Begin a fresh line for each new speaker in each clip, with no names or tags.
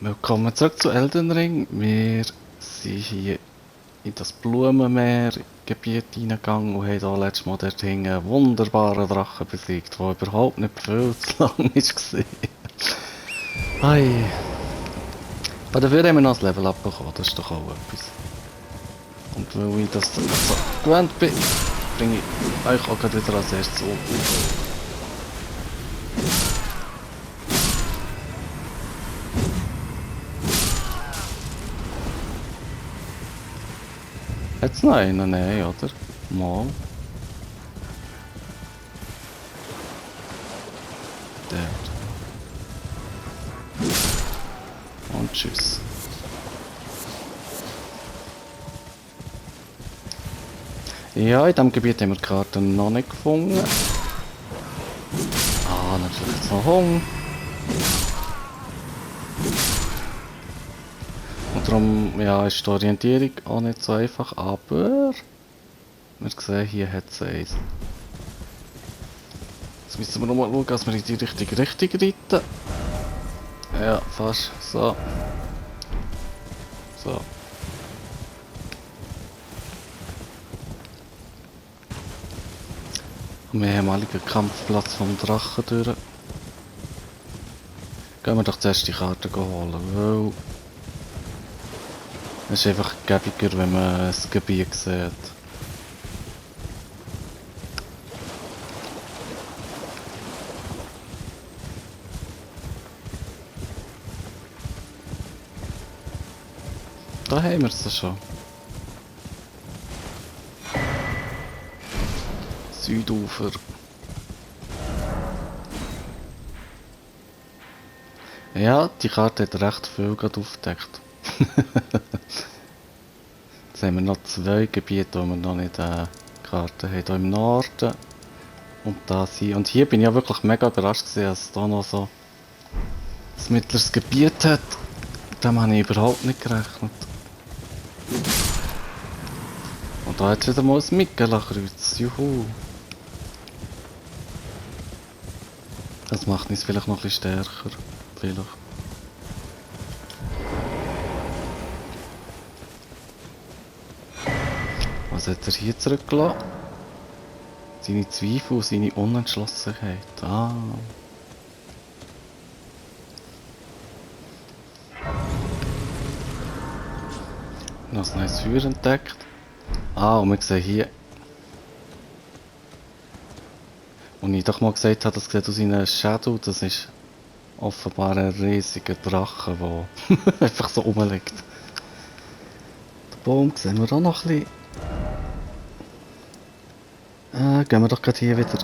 Willkommen zurück zu Elden Ring. Wir sind hier in das Blumenmeer-Gebiet reingegangen und haben hier letztes Mal dort hinten einen wunderbaren Drachen besiegt, der überhaupt nicht viel zu lang war. Hey. Aber dafür haben wir noch ein Level abbekommen, das ist doch auch etwas. Und weil ich das dann so gewöhnt bin, bringe ich euch auch gerade wieder als erstes um. Hat's noch einen? Nein, oder? Mal. Dort. Und tschüss. Ja, in diesem Gebiet haben wir die Karte noch nicht gefunden. Ah, natürlich jetzt noch Hunger. Und darum, ja, ist die Orientierung auch nicht so einfach, aber wir sehen, hier hat es eins. Jetzt müssen wir noch mal schauen, dass wir in die richtige Richtung reiten. Ja, fast. So. So. Am ehemaligen Kampfplatz vom Drachen durch. Gehen wir doch zuerst die Karte holen, weil es ist einfach gäbiger, wenn man das Gebiet sieht. Da haben wir es schon. Südufer. Ja, die Karte hat recht viel gerade aufgedeckt. Jetzt haben wir noch zwei Gebiete, wo wir noch nicht Karten haben. Hier im Norden und da hier. Und hier bin ich ja wirklich mega überrascht gewesen, dass es da noch so ein mittleres Gebiet hat. Mit dem habe ich überhaupt nicht gerechnet. Und da hat es wieder mal ein Mikela-Kreuz. Juhu. Das macht uns vielleicht noch ein bisschen stärker. Vielleicht. Was hat er hier zurückgelassen? Seine Zweifel und seine Unentschlossenheit. Ah. Noch ein neues Feuer entdeckt. Ah, und wir sehen hier. Und ich doch mal gesagt habe, das sieht aus wie ein Shadow, das ist offenbar ein riesiger Drache, der einfach so rumliegt. Den Baum sehen wir auch noch ein bisschen. Gehen wir doch gerade hier wieder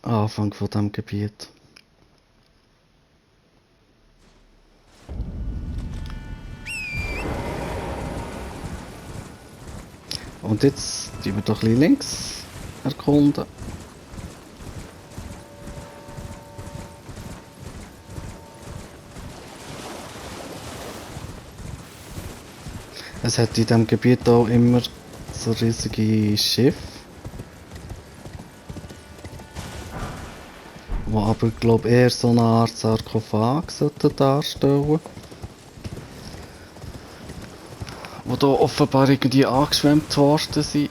Anfang von diesem Gebiet. Und jetzt tun wir doch ein bisschen links erkunden. Es hat in diesem Gebiet auch immer so riesige Schiffe. Die aber, glaube ich, eher so eine Art Sarkophag darstellen. Die hier offenbar irgendwie angeschwemmt worden sind.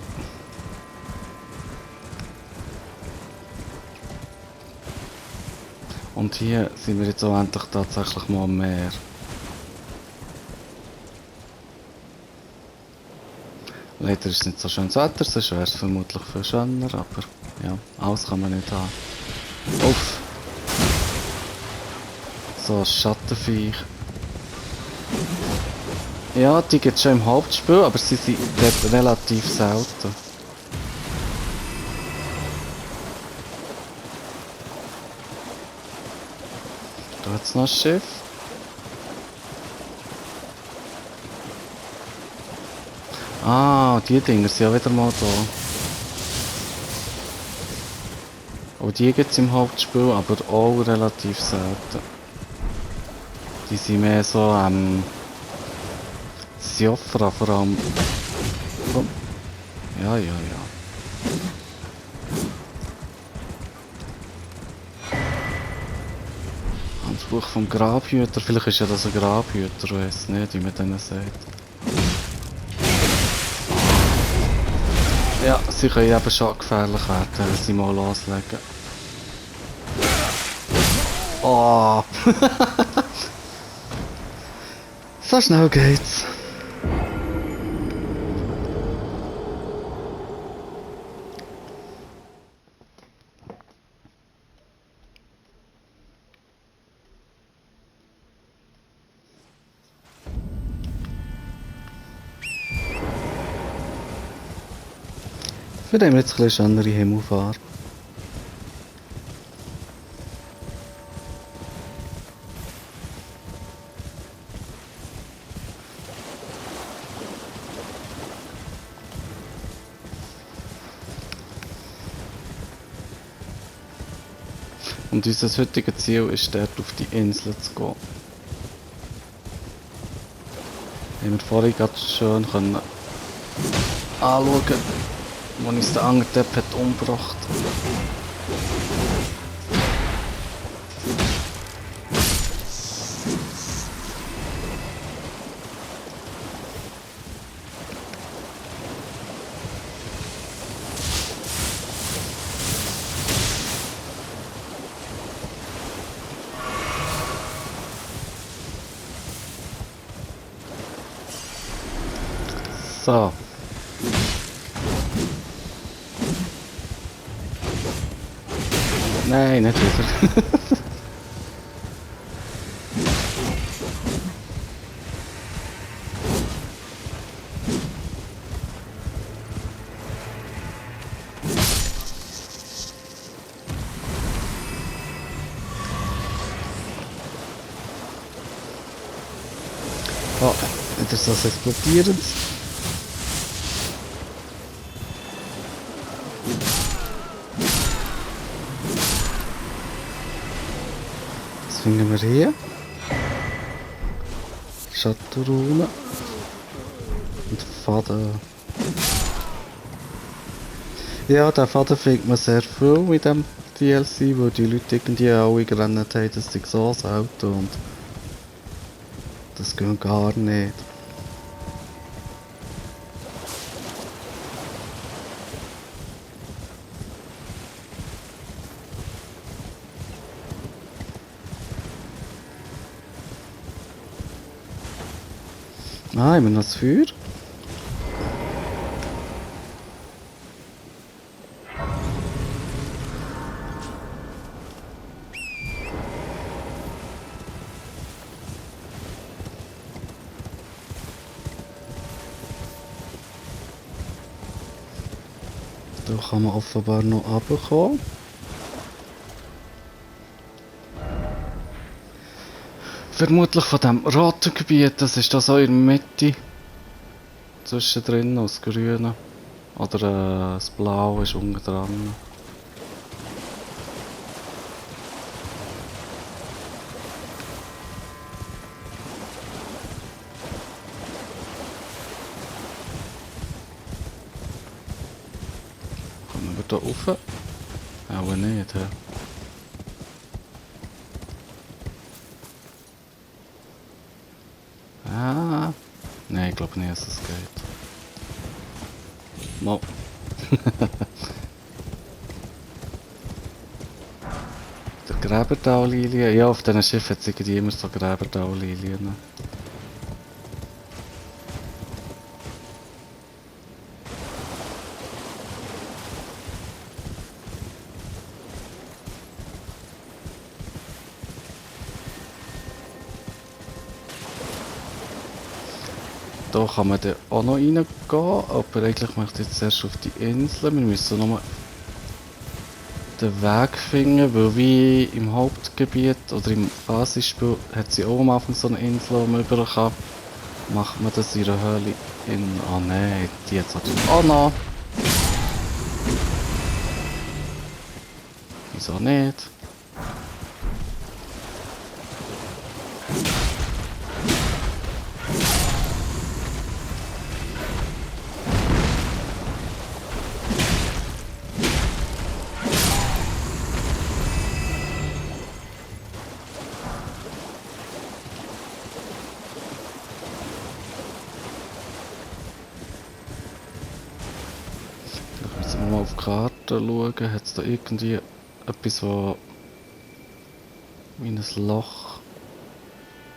Und hier sind wir jetzt auch endlich tatsächlich mal am Meer. Leider ist es nicht so schönes Wetter, sonst wäre es vermutlich viel schöner, aber ja, alles kann man nicht haben. Uff! So ein Schattenviech. Ja, die gibt es schon im Hauptspiel, aber sie sind dort relativ selten. Da hat es noch ein Schiff. Ah, die Dinger sind ja wieder mal da. Auch die gibt es im Hauptspiel, aber auch relativ selten. Die sind mehr so Siofra vor allem. Oh. Ja, ja, ja. Ganz Buch vom Grabhüter. Vielleicht ist ja das ein Grabhüter, ich weiß nicht, wie man denen sagt. Ja, sie können eben schon gefährlich werden, wenn sie mal loslegen. Oh! So schnell geht's. Vielleicht haben wir jetzt ein bisschen schönere Himmelfarbe. Und unser heutiges Ziel ist dort auf die Insel zu gehen. Haben wir vorhin gerade schön können anschauen, wo uns der andere Depp hat umgebracht. So. Nein, nicht wieder. Oh, wieder so ein Explodierendes. Was finden wir hier? Schattenrune. Und Faden. Ja, den Faden findet man sehr viel mit dem DLC, wo die Leute irgendwie alle gerannt haben, dass die so selten und das geht gar nicht. Ah, haben wir noch das Feuer? Da kann man offenbar noch runterkommen. Vermutlich von dem roten Gebiet, das ist das auch in der Mitte. Zwischendrin, das Grüne. Oder das Blaue ist unten dran. Kommen wir da rauf? Aber nicht, ja. Ah. Nein, ich glaube nicht, dass es geht. Mo. Der Gräbertaulilien. Ja, auf diesen Schiffen hat es irgendwie immer so Gräbertaulilien. Da kann man dann auch noch reingehen, aber eigentlich möchte ich jetzt erst auf die Insel. Wir müssen nochmal den Weg finden, weil wie im Hauptgebiet oder im Basisspiel hat sie auch am Anfang so eine Insel, wo man rüber kann. Macht man das in einer Höhle in... Oh nein, die jetzt hat auch noch. Wieso nicht? auf die Karte schauen. Hat es da irgendwie etwas, wo wie ein Loch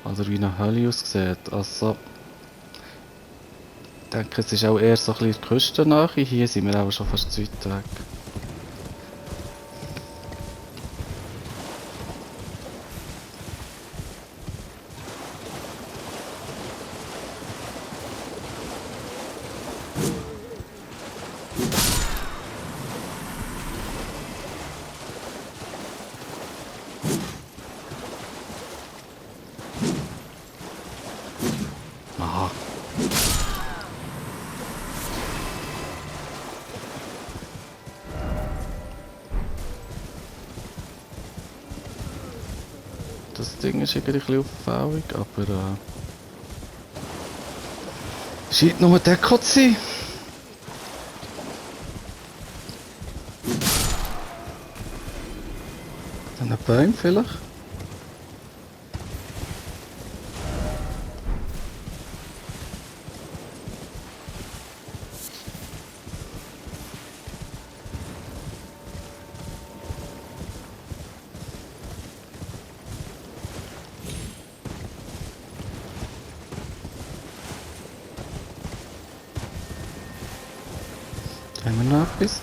oder wie eine Hölle aussieht? Also, ich denke, es ist auch eher so ein bisschen die Küstennähe. Hier sind wir aber schon fast zu weit weg. Aha. Das Ding ist irgendwie ein bisschen auffällig, aber scheint nur Deko zu sein. Dann ein Baum vielleicht? Haben wir noch etwas?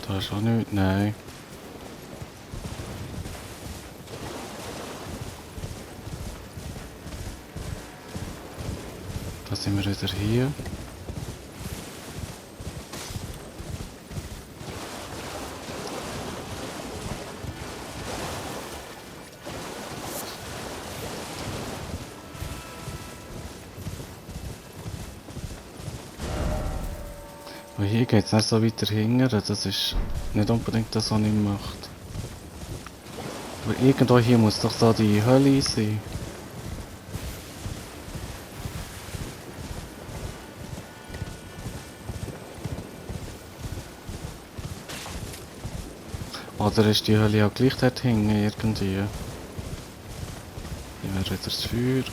Da ist auch nichts, nein. Da sind wir wieder hier. Und hier geht es nicht so weiter hinten, das ist nicht unbedingt das, was ich möchte. Aber irgendwo hier muss doch so die Hölle sein. Oder ist die Hölle auch gleich dort hinten irgendwie? Hier wäre wieder das Feuer.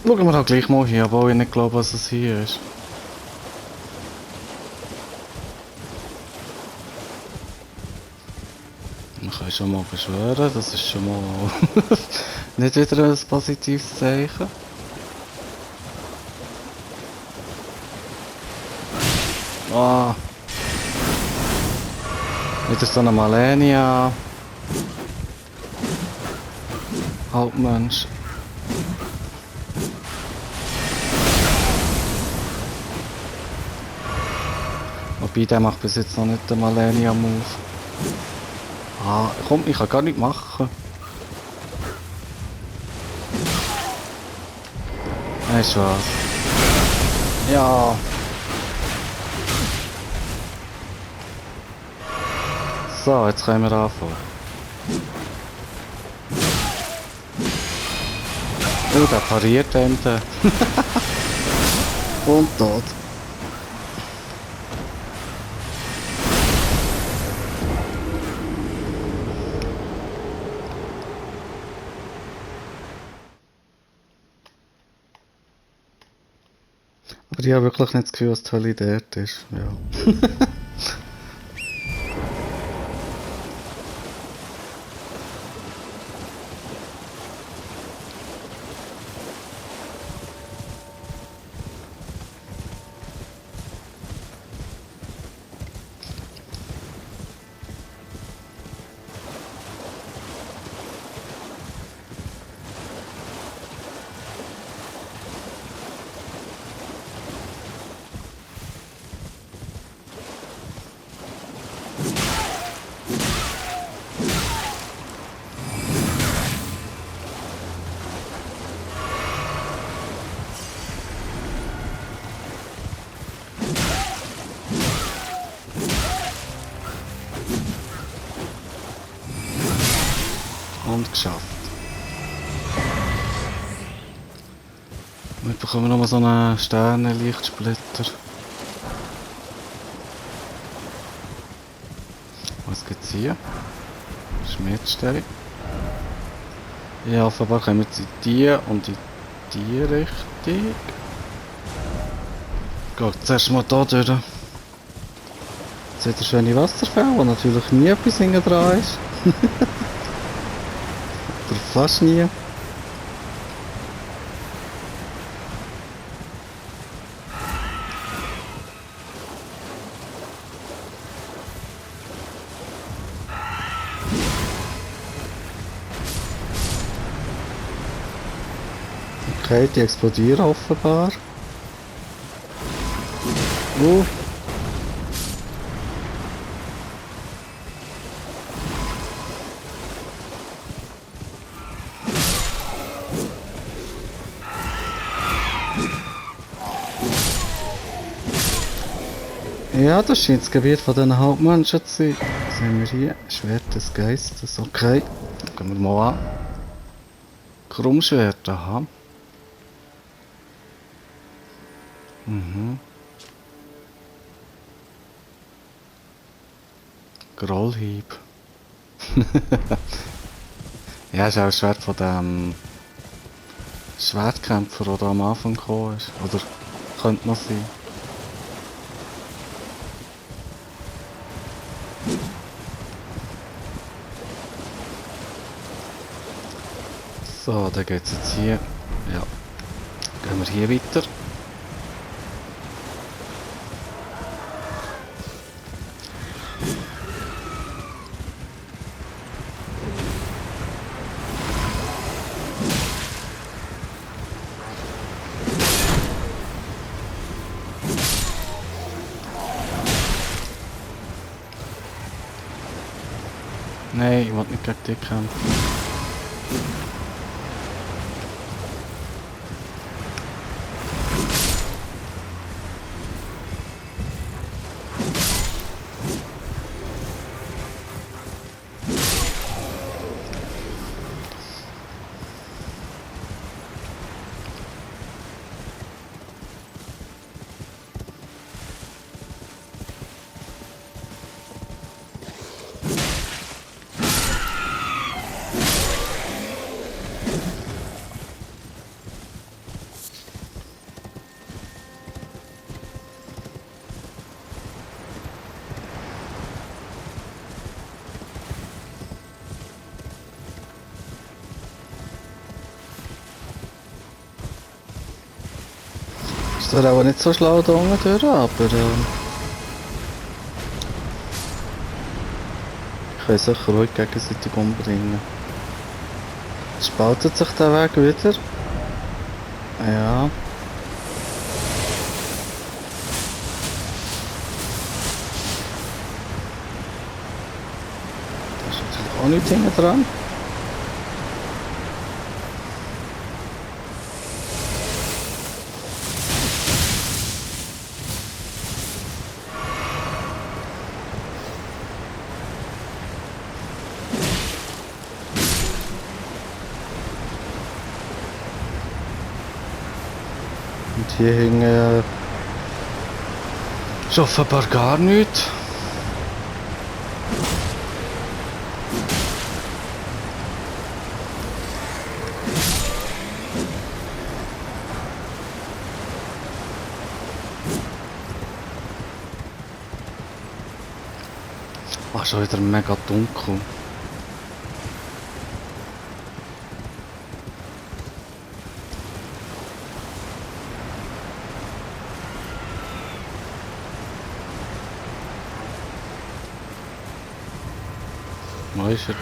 Schauen wir halt gleich mal hier, obwohl ich nicht glaube, dass es hier ist. Man kann schon mal beschwören, das ist schon mal nicht wieder ein positives Zeichen. Ah. Wieder so eine Malenia. Halbmensch. Wobei, der macht bis jetzt noch nicht den Malenia-Move. Ah, komm, ich kann gar nicht machen. Weißt du was? Ja. So, jetzt können wir anfangen. Oh, der pariert ihm den. Und tot. Aber ich habe wirklich nicht das Gefühl, dass die Hölle dort ist. Ja. und geschafft. Wir bekommen nochmal so einen Sternenlichtsplitter. Was gibt's hier? Schmiedstein. Ja, offenbar kommen wir jetzt in die und in die Richtung. Geht zuerst mal hier durch. Jetzt hat er schöne Wasserfälle, wo natürlich nie etwas hinten dran ist. Oder fast nie. Okay, die explodieren offenbar. Ja, das scheint das Gebiet von diesen Hauptmenschen zu sein. Was haben wir hier? Schwert des Geistes, okay. Gehen wir mal an. Krummschwert, aha. Mhm. Grollhieb. Ja, ist auch das Schwert von dem Schwertkämpfer, der am Anfang gekommen ist. Oder könnte noch sein. So, dann geht's jetzt hier. Ja. Gehen wir hier weiter. Nein, ich will nicht gegen dich kämpfen. Das wäre aber nicht so schlau da unten durch, aber ich kann sicher ruhig gegenseitig umbringen. Spaltet sich der Weg wieder? Ja. Da ist natürlich auch nichts hinten dran. Und hier hängen ist offenbar gar nichts. Ach, schon wieder mega dunkel. Wo ist er da?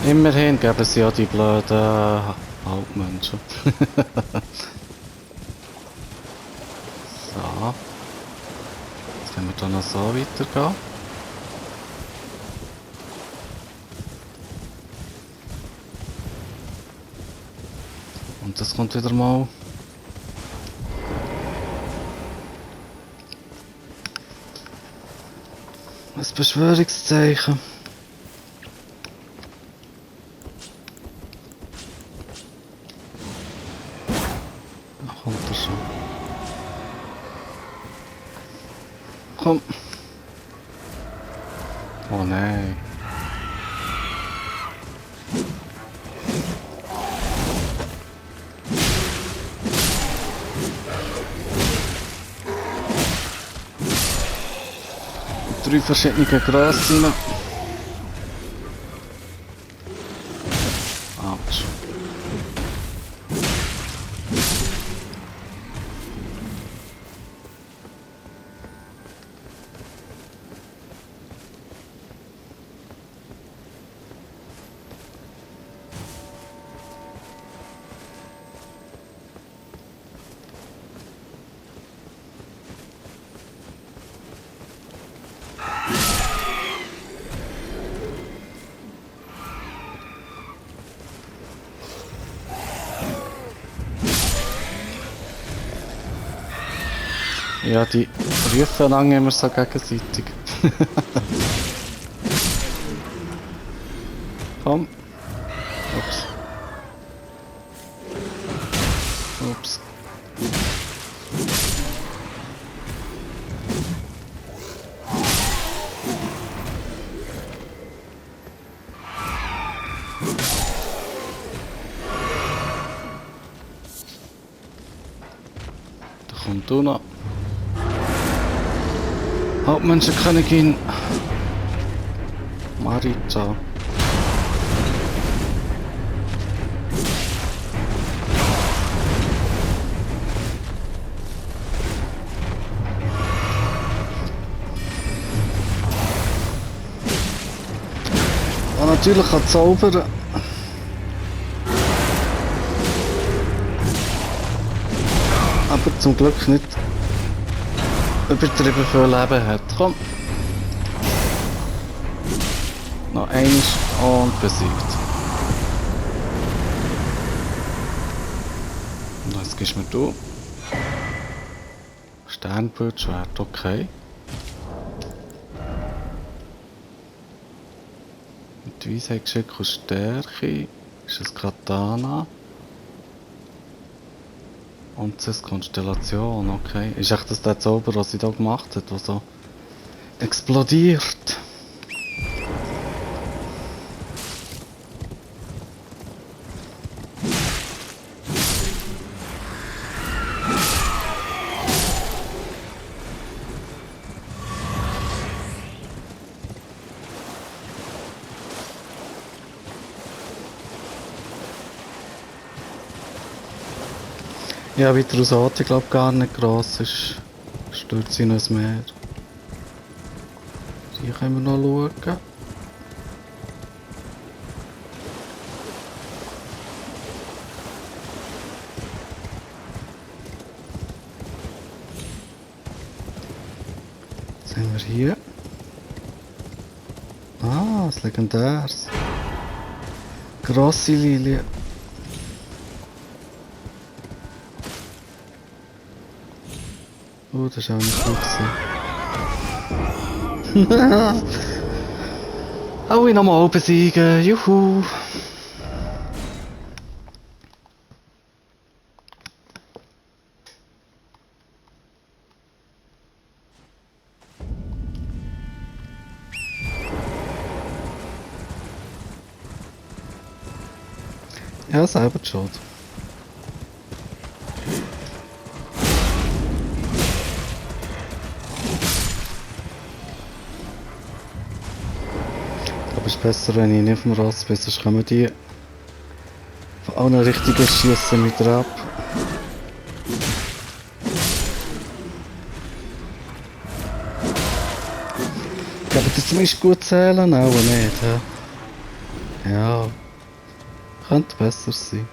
Immerhin geben sie ja die blöden Halbmenschen. So. Jetzt können wir da noch so weitergehen. Und das kommt wieder mal. Ein Beschwörungszeichen. Da kommt er schon. Komm. Oh nein. Drei verschiedene Grössen. Autsch. Ja, die rufen lang immer so gegenseitig. Komm. Ups. Ups. Da kommt du noch. Hauptmenschenkönigin Marita. Und natürlich kann zaubern. Aber zum Glück nicht übertrieben viel Leben hat. Komm. Noch eins und besiegt. Und jetzt gibst du mir Sternbildschwert, okay. Mit Weisheit, Geschick und Stärke ist es Katana. Und es ist Konstellation, okay. Ist echt das der Zauber, was sie da gemacht hat, der so explodiert? Ja, wie die Rosate, glaube gar nicht gross ist. Stürzt in ein Meer. Hier können wir noch schauen. Was haben wir hier? Ah, das Legendäres. Grosse Lilie. Oh, das war auch nicht gut gewesen. Alle nochmal besiegen, juhu! Ja, selber die Schuld. Aber es ist besser, wenn ich nicht auf dem Ross bin, sonst kommen die von allen richtigen Schiessen mit ab. Ja, aber das zumindest gut zählen, auch nicht, hä? Ja, könnte besser sein.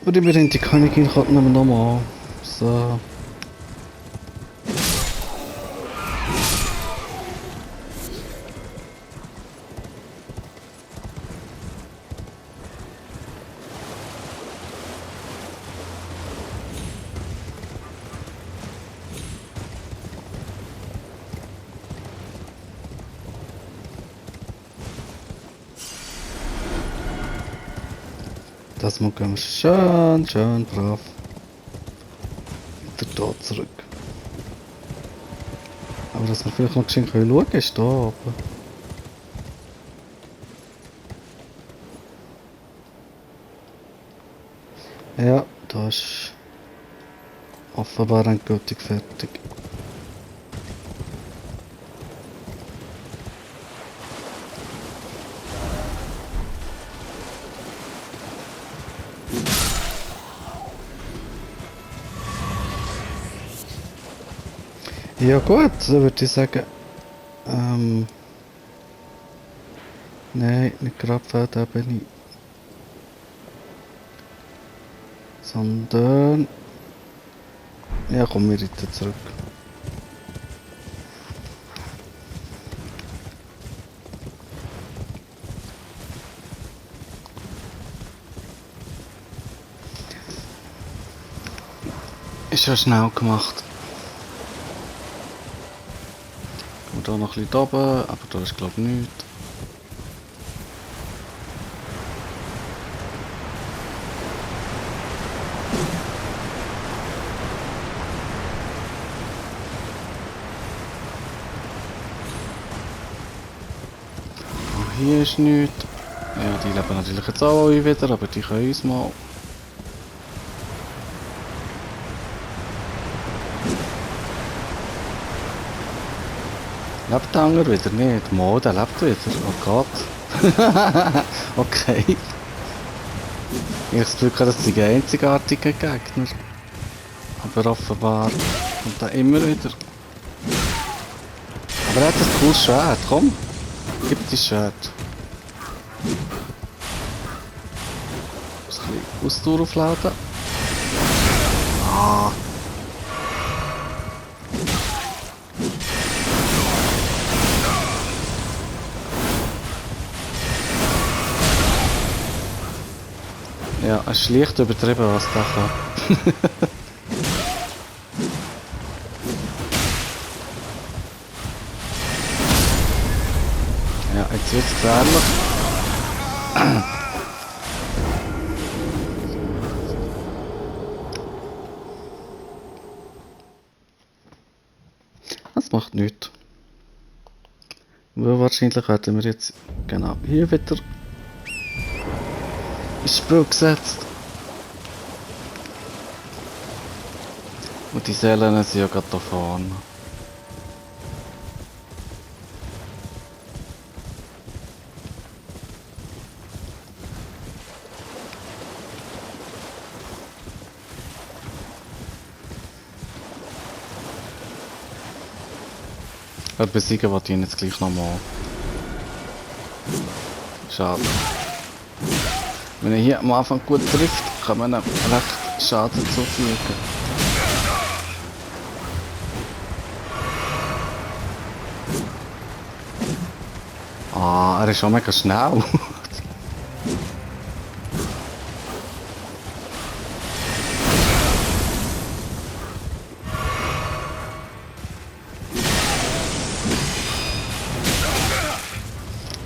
Und immerhin die Königin kommt nochmal. So. Das Mal gehen wir schön brav wieder hier zurück. Aber dass wir vielleicht noch geschwind schauen können, ist da oben. Ja, da ist offenbar endgültig fertig. Ja gut, dann würde ich sagen, nein, nicht gerade Feldebene, sondern, ja komm, wir reiten zurück. Ist ja schnell gemacht. Und hier noch ein bisschen oben, aber da ist glaube ich nichts. Auch hier ist nichts. Ja, die leben natürlich jetzt auch alle wieder, aber die können uns mal. Lebt der andere wieder nicht? Mo, der lebt wieder. Oh Gott. Okay. Ich habe das Gefühl, das sind die einzigartigen Gegner. Aber offenbar kommt er immer wieder. Aber er hat ein cooles Schwert. Komm, gib das Schwert. Muss ein bisschen Ausdauer aufladen. Ah. Ja, es ist leicht übertrieben, was da kann. Ja, jetzt wird es gefährlich. Das macht nichts. Weil wahrscheinlich werden wir jetzt genau hier wieder ins Spiel gesetzt. Und die Seelen sind ja gerade da vorne. Aber besiegen wollte ich ihn jetzt gleich nochmal. Schade. Wenn er hier am Anfang gut trifft, kann man ihm recht Schaden zufügen. Ah, er ist schon mega schnell.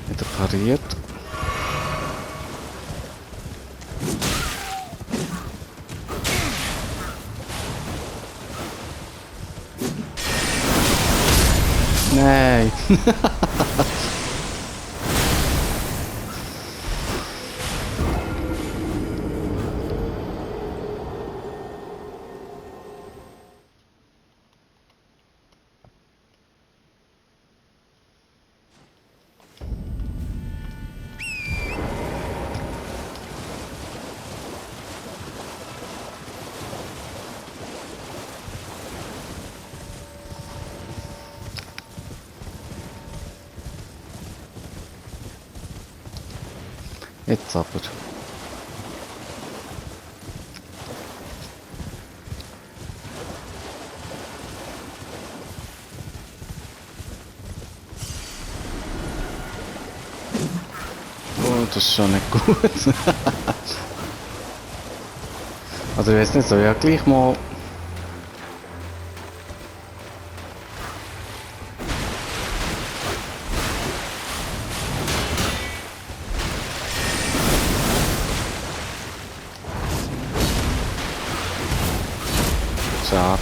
Wieder pariert. Nein. Jetzt aber. das ist schon nicht gut. Also ich weiß nicht, soll ich ja gleich mal... Schade.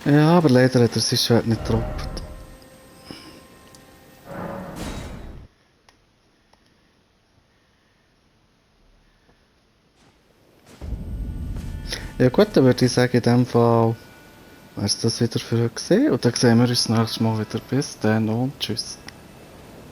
Ja, aber leider hat er sein Schwert nicht getroppt. Ja gut, dann würde ich sagen, in dem Fall wäre es das wieder für heute gesehen. Und dann sehen wir uns nächstes Mal wieder. Bis dann und tschüss.